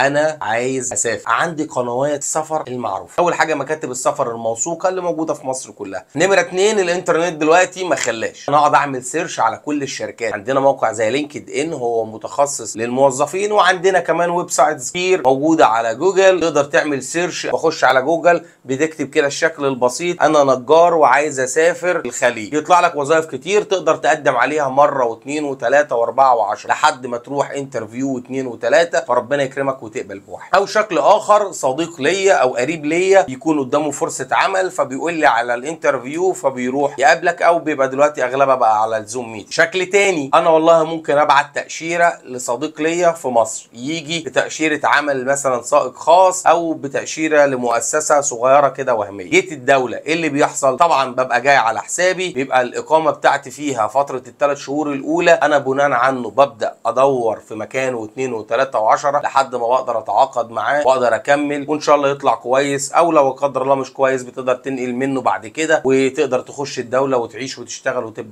انا عايز اسافر، عندي قنوات سفر المعروفة. اول حاجة مكاتب السفر الموثوقة اللي موجودة في مصر كلها. نمره 2 الانترنت دلوقتي ما خلاش انا اقعد اعمل search على كل الشركات. عندنا موقع زي LinkedIn هو متخصص للموظفين، وعندنا كمان websites كتير موجودة على جوجل تقدر تعمل search. بخش على جوجل بتكتب كده الشكل البسيط، انا نجار وعايز اسافر الخليج، يطلع لك وظائف كتير تقدر تقدم عليها مرة واثنين وثلاثة واربعة وعشرة لحد ما تروح interview واثنين وثلاثة، فربنا يكرمك وتقبل بواحد. او شكل اخر، صديق ليا او قريب ليا يكون قدامه فرصة عمل فبيقول لي على ال interview فبيروح يقابلك، او بيبقى دلوقتي اغلبها بقى على ال Zoom meet. شكل تاني، انا والله ممكن ابعت تاشيرة لصديق ليا في مصر يجي بتاشيره عمل مثلا سائق خاص او بتاشيره لمؤسسة صغيرة كده وهمية. جيت الدولة ايه اللي بيحصل؟ طبعا ببقى جاي على حسابي، بيبقى الاقامة بتاعتي فيها فترة الثلاث شهور الاولى انا بناء عنه ببدا ادور في مكان واثنين وثلاثة وعشرة لحد ما بقدر اتعاقد معاه واقدر اكمل، وان شاء الله يطلع كويس، او لو قدر الله مش كويس بتقدر تنقل منه بعد كده وتقدر تخش الدولة وتعيش وتشتغل وتبدا.